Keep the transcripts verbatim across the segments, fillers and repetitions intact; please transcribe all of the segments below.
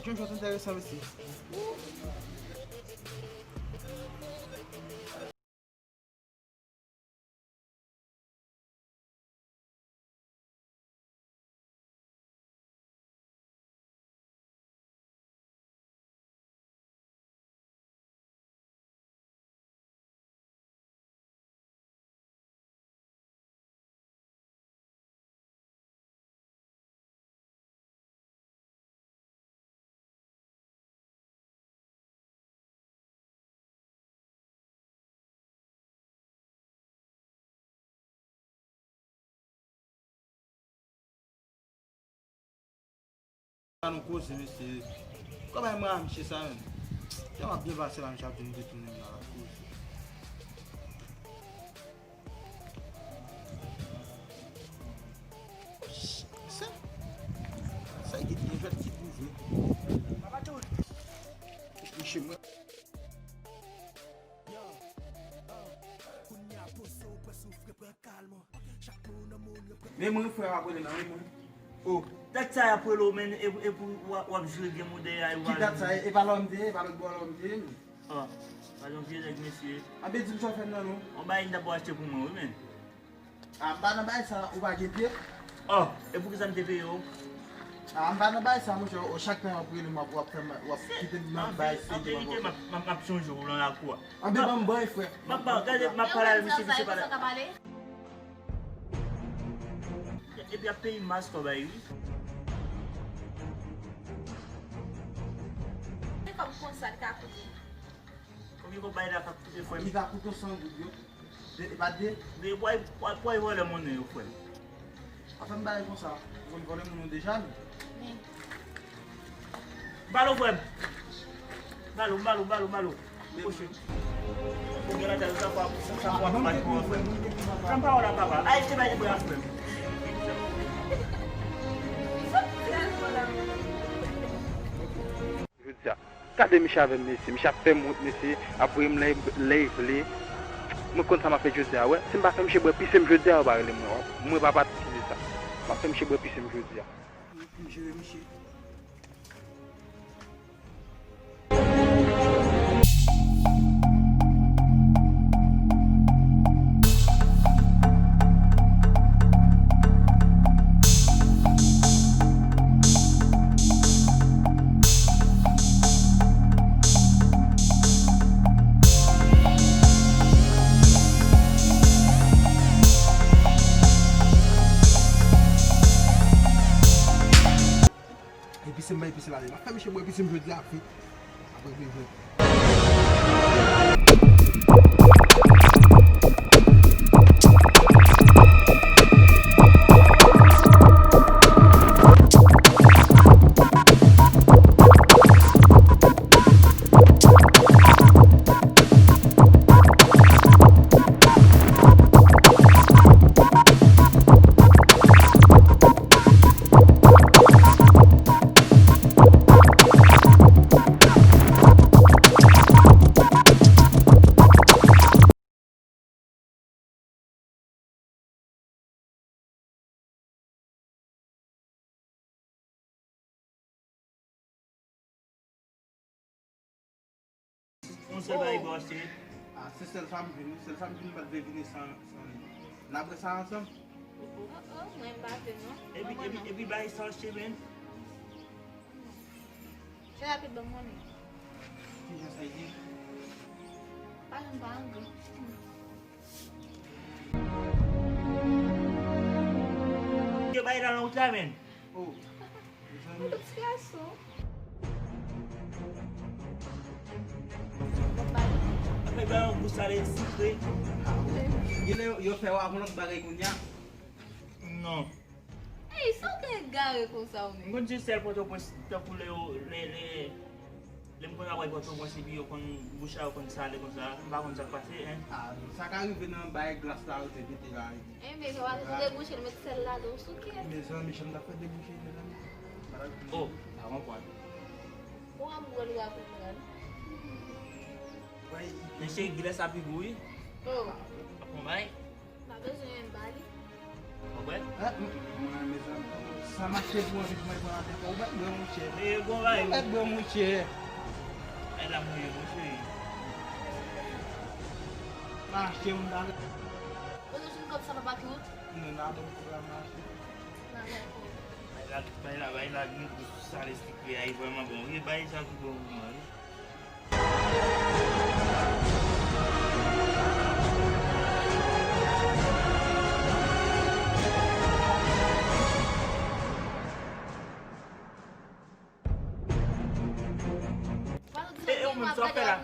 Yon jwèt enteresan, mesye. An nou koze, mesye. Kòman mwen a misye sa menm? Jan m ap byen pase la, misye ap vin detounen m nan lakou. Sa, sa ki gen jwèt ki pwouve. Misye mwen. Men mwen frè ap rele nan wi mwen. Oh, dat sa y ap rele w, men e, e pou w ap, w ap jwe game ou dèyè a. Ki dat sa? E pa lò m te ye, e pa lòt bò lò m te ye, men. Oh, pa yon vye nèg, mesye. Anben, di m sa w fè m nan non. On bagay m t ap achte pou mwen, wi, men. Ah, m pa nan bagay sa, ou pa gen pye? Oh, e poukisa m te peye w? Ah, m pa nan bagay sa, monchè, o, chak tan w ap rele m, w ap, w ap fè m, w ap kite m nan bagay serye. An verite, m ap, m ap, m ap sonje w nan lakou a. Anben, ban m, ban m, frè. M ap, gade, m ap pale avèk misye, misye pale. Epi ap peye m mas kòb a, wi. Se kòb konsa li ka koute. Konbyen kòb bagay la k ap koute, frè m? Li ka koute w san goud, yo. De, e pa de? De, bway, bway, bway vòlè monnen yo, frè m. Pa fè m bagay konsa. Ou konn vòlè moun yo deja, men. Balo, frè m. Balo, balo, balo, balo. Poche. Ou gen lajan, sa fwa, sa fwa, pa mal pou frè m. Fè m pawòl a papa. Ay, se bagay bra, frè m. Jodi a. Gade misye avè m, mesye. Misye ap fè m wont, mesye. Ap voye m lè, lè l vle. Mwen konn sa m ap fè jodi a, wè. Si m pa fè misye bwè pise m jodi a, yo pa rele mwen, wè. Mwen pa patisipe sa. M ap fè misye bwè pise m jodi a. M jere misye. Epi se m, epi se la, m ap fè misye bwè, epi se m jodi a, fi. Apre, vre, vre. Yon sèl bagay pou achte. Ah, se sèl sa m vin, wi. Sèl sa m vin, m pa t vle vini san, san li. N a pran sa ansanm? Oh, oh, mwen m pa vle non. Epi, epi, epi bagay sa achte, men. Fè rapid, ban m monnen. Kijan sa ye? Pa janm pa anvi. Yo bay nan wout la, men. Oh. Mezanmi. Ti gason. Apre ba yon gou sale sikre. Genlè yo, yo fè w avon lòt bagay kounye a. Non. Ey, sa w te egare konsa ou menm? M konn jis sèl Pòtoprens, tankou lè yo, lè, lè, lè m konn ap wè Pòtoprens epi yo konn, bouch la yo konn sale konsa, m pa konn sa k pase, en. Ah, sa ka rive nan bay glas la yo te mete la. Enben, sa w pa te debouche l, met sèl ladan, w souke. Mezanmi, jan m ta fè debouche, mezanmi. Oh, pa konprann. Ou ap wè l, ou ap konprann. Men cheri, gilè sa pi gou, wi. Oh. Ap konn bay. Pa bezwen ba li. Ou bwè? Ah, m- Mwen, mezanmi, sa mache pou anvi pou mwen pran atè. Ou mèt bwè, monchè. E bon bagay. Ou mèt bwè, monchè. Ay la mouye, monchè. Mache, m dale. Ou te jwenn kòb sa, papa Tout? Non, nan bon kòb la mache. Nan bon kòb. Bay la, bay la, bay la, gen gou sal espri a, li vrèman bon. Wi, bay sa ki bon pou mwen, wi. E, e, ou menm, sa w fè la?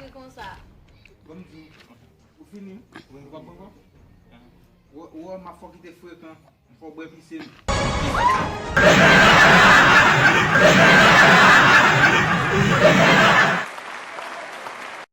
Ban m di w, ou fini? Ou konprann? Ou, ou wè, m ap fè w kite frekan. Fò w bwè pise m.